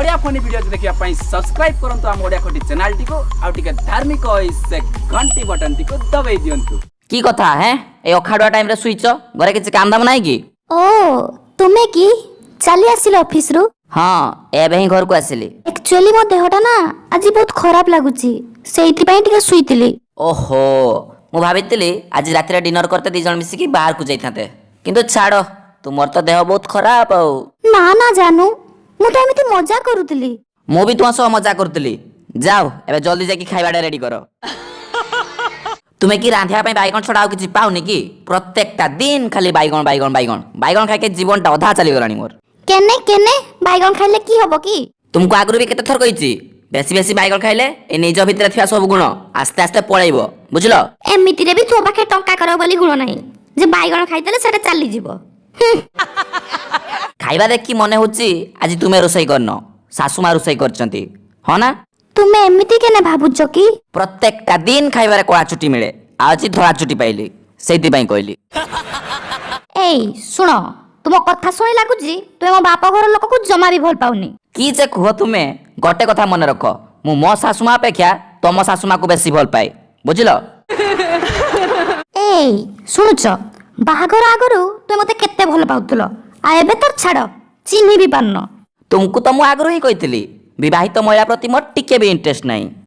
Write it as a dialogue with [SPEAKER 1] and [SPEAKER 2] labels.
[SPEAKER 1] Odia Fani video ଦେଖିବା ପାଇଁ subscribe କରନ୍ତୁ ଆମ ଓଡ଼ିଆ ଖଟି ଚ୍ୟାନେଲଟିକୁ, ଆଉ ଟିକେ ଧାର୍ମିକ ହୋଇ ସେ ଘଣ୍ଟି ବଟନଟିକୁ ଦବେଇ ଦିଅନ୍ତୁ।
[SPEAKER 2] କି କଥା ହେଁ, ଏଇ ଅଖାଡୁଆ ଟାଇମରେ ଶୋଇଛ? ଘରେ କିଛି କାମ ଦାମ ନାହିଁ କି?
[SPEAKER 3] ଓ, ତୁମେ କି ଚାଲି ଆସିଲ ଅଫିସରୁ?
[SPEAKER 2] ହଁ, ଏବେ ହିଁ ଘରକୁ ଆସିଲି।
[SPEAKER 3] ଆକ୍ଚୁଆଲି ମୋ ଦେହଟା ନା ଆଜି ବହୁତ ଖରାପ ଲାଗୁଛି, ସେଇଥିପାଇଁ ଟିକେ ଶୋଇଥିଲି।
[SPEAKER 2] ଓହୋ, ମୁଁ ଭାବିଥିଲି ଆଜି ରାତିରେ ଡିନର କରତେ ଦି ଜଣ ମିଶିକି ବାହାରକୁ ଯାଇଥାନ୍ତେ, କିନ୍ତୁ ଛାଡ଼, ତୁମର ତ ଦେହ ବହୁତ ଖରାପ ଆଉ।
[SPEAKER 3] ନା ନା ଜାନୁ, ମୁଁ ତ ଏମିତି ମଜା କରୁଥିଲି।
[SPEAKER 2] ମୁଁ ବି ତୁମ ସହ ମଜା କରୁଥିଲି। ଯାଅ, ଏବେ ଜଲ୍ଦି ଯାଇକି ଖାଇବାଟା ରେଡି କର। ତୁମେ କି ରାନ୍ଧିବା ପାଇଁ ବାଇଗଣ ଛଡ଼ା ଆଉ କିଛି ପାଉନି କି? ପ୍ରତ୍ୟେକଟା ଦିନ ଖାଲି ବାଇଗଣ, ବାଇଗଣ, ବାଇଗଣ, ବାଇଗଣ ଖାଇକି ଜୀବନଟା ଅଧା ଚାଲିଗଲାଣି ମୋର।
[SPEAKER 3] କେନେ କେନେ, ବାଇଗଣ ଖାଇଲେ କି ହବ କି?
[SPEAKER 2] ତୁମକୁ ଆଗରୁ ବି କେତେ ଥର କହିଛି, ବେଶୀ ବେଶୀ ବାଇଗଣ ଖାଇଲେ ଏ ନିଜ ଭିତରେ ଥିବା ସବୁ ଗୁଣ ଆସ୍ତେ ଆସ୍ତେ ପଳେଇବ, ବୁଝିଲ?
[SPEAKER 3] ଏମିତିରେ ବି ତୋ ପାଖେ ଟଙ୍କା କର ବୋଲି ଗୁଣ ନାହିଁ ଯେ ବାଇଗଣ ଖାଇଦେଲେ ସେଟା ଚାଲିଯିବ।
[SPEAKER 2] ଖାଇବା ଦେଖି ମନେ ହଉଛି ଆଜି ତୁମେ ରୋଷେଇ କରିନ, ଶାଶୁ ମା ରୋଷେଇ କରିଛନ୍ତି, ହଁ ନା?
[SPEAKER 3] ତୁମେ ଏମିତି କେନେ ଭାବୁଛ କି?
[SPEAKER 2] ପ୍ରତ୍ୟେକଟା ଦିନ ଖାଇବାରେ କଳା ଚୁଟି ମିଳେ, ଆଉ ଆଜି ଧଳା ଚୁଟି ପାଇଲି, ସେଇଥିପାଇଁ କହିଲି।
[SPEAKER 3] ଏଇ ଶୁଣ, ତୁମ କଥା ଶୁଣି ଲାଗୁଛି ତୁମେ ମୋ ବାପ ଘର ଲୋକକୁ ଜମା ବି ଭଲ ପାଉନି।
[SPEAKER 2] କି ଯେ କୁହ ତୁମେ, ଗୋଟେ କଥା ମନେ ରଖ, ମୁଁ ମୋ ଶାଶୁ ମା ଅପେକ୍ଷା ତମ ଶାଶୁ ମାକୁ ବେଶୀ ଭଲ ପାଏ, ବୁଝିଲ?
[SPEAKER 3] ଏଇ ଶୁଣୁଛ, ବାହାଘର ଆଗରୁ ତୁମେ ମତେ କେତେ ଭଲ ପାଉଥିଲ, ଆଉ ଏବେ ତ ଛାଡ଼, ଚିହ୍ନି ବି ପାରୁନ।
[SPEAKER 2] ତୁମକୁ ତ ମୁଁ ଆଗରୁ ହିଁ କହିଥିଲି, ବିବାହିତ ମହିଳା ପ୍ରତି ମୋର ଟିକେ ବି ଇଣ୍ଟରେଷ୍ଟ ନାହିଁ।